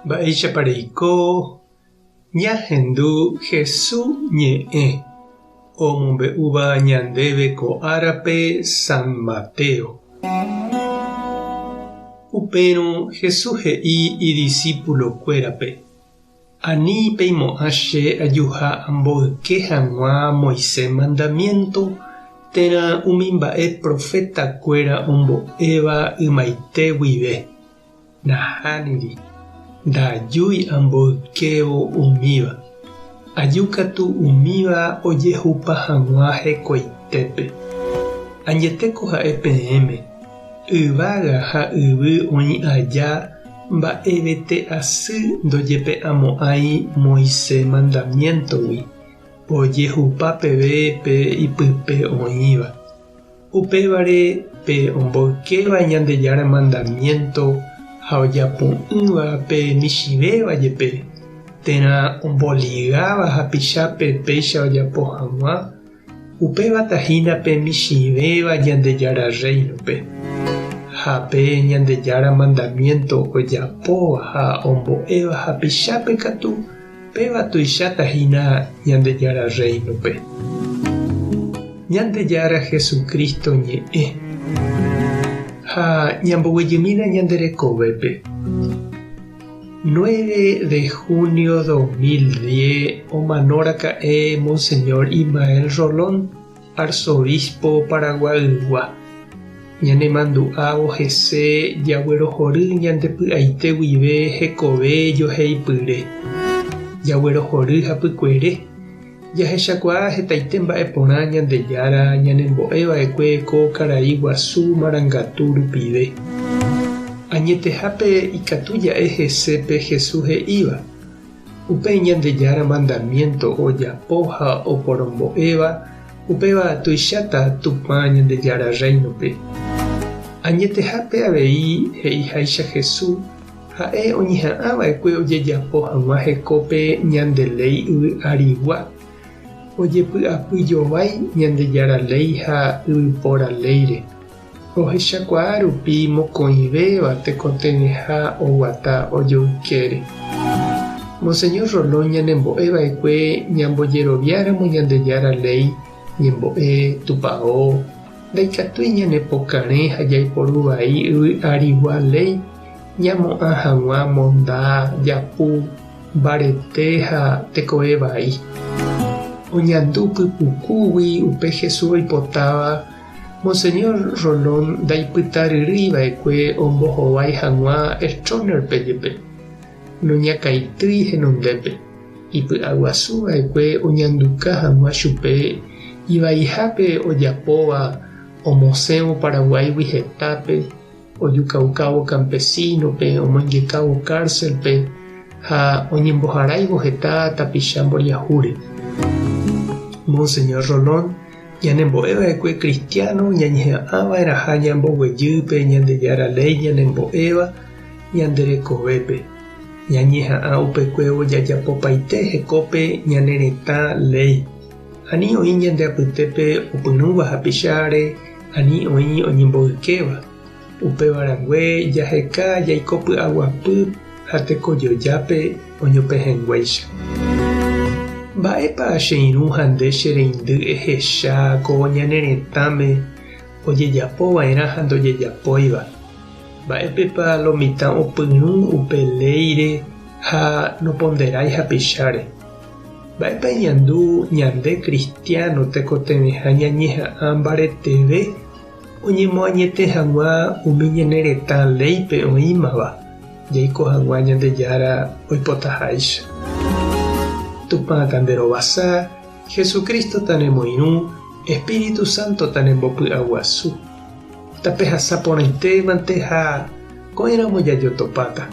Mba'éichapa reiko ñahendu Hesu ñe'ẽ omombe'úva ñandéve ko árape San Mateo. Upérõ Hesu he'i idisípulokuérape, Ani peimo'ã che ajuha amboyke hag̃ua Moisés mandamiénto térã umi mba'e profetakuéra ombo'éva ymaite guive. Nahániri, ndajúi amboykévo umíva, aju katu umíva ojehupa hag̃ua hekoitépe. Añetéko ha'e peẽme, yvága ha yvy oĩ aja mba'evete asy ndojepe'amo'ãi Moisés mandamiéntogui, ojehupa peve pe ipype oĩva. Upévare pe omboykéva Ñandejára mandamiénto ha ojapo'ỹva pe michĩvéva jepe, térã omboligáva hapichápe péicha ojapo hag̃ua, upévata hína pe michĩvéva Ñandejára Rréinope. Ha pe Ñandejára mandamiénto ojapóva ha ombo'éva hapichápe katu, Péva tuicháta hína Ñandejára Rréinope. Ñandejára Jesucristo ñe'ẽ. Ha ñamboguejymína ñande rekovépe. 9 de junio 2010 omano raka'e Monseñor Ismael Rolón, arzobispo Paraguaygua. Ñanemandu'ávo hese jaguerohory ñande py'aite guive hekove joheipyre. Jaguerohory hapykuere, jahechakuaa hetaite mba'e porã Ñandejára ñanembo'e va'ekue ko karai guasu marangatu rupive. Añetehápe ikatu ja'e hese pe Jesús he'íva, Upe Ñandejára mandamiénto ojapo ha oporombo'éva, upéva tuicháta Tupã Ñandejára Rréinope. Añetehápe avei he'iháicha Jesús, ha'e oñeha'ã va'ekue ojejapo hag̃ua hekópe ñande léi yvy arigua, ojepy'apy jovái Ñandejára léi ha yvypóra léire, Ohechakuaa rupi mokõivéva tekotevẽha oguata ojoykére. Monseñor Rolón ñanembo'e va'ekue ñambojeroviáramo Ñandejára léi, ñembo'e, tupao, ndaikatúi ñanepokarẽ ha jaiporu vai yvy arigua léi ñamo'ã hag̃ua monda, japu, mbarete ha tekove vai. Oñandu pypukúgui upe Jesús oipotáva Monseñor Rolón ndaipytaryrýi va'ekue ombohovái hag̃ua Stroessner-pe jepe, noñakãitýi henondépe, ipy'aguasu va'ekue oñanduka hag̃ua chupe ivaihápe ojapóva omosẽvo Paraguáigui hetápe, ojukaukávo campesino-pe, omoingekávo cárcel-pe ha oñemboharáivo heta tapicha mboriahúre. Monseñor Rolón Ñanembo'e va'ekue kristiáno ñañeha'ã va'erãha ñamboguejy pe Ñandejára léi ñanembo'éva ñande rekovépe. Ñañeha'ã upekuévo jajapopaite hekópe ñane retã léi. Ani oĩ ñande apytépe opyrũva hapicháre, ani oĩ oñemboykéva. Upéva rangue jaheka jaiko py'aguapy ha tekojojápe oñopehẽnguéicha. Mba'épa che irũ ha nde che reindy ehecha ko ñane retãme ojejapo va'erã ha ndojejapóiva? Mba'épepa lo mitã opyrũ upe léire ha noponderái hapicháre? Mba'épa eñandu ñande kristiáno tekotevẽha ñañeha'ã mbareteve Oñemoañete hag̃ua umi ñane retã léipe oĩmava, jaiko hag̃ua Ñandejára oipotaháicha. Tupã tanderovasa, Jesucristo tanemoirũ, Espíritu Santo tanembopy'aguasu. Tapehasa porãitémante ha ko'ẽramo jajotopáta.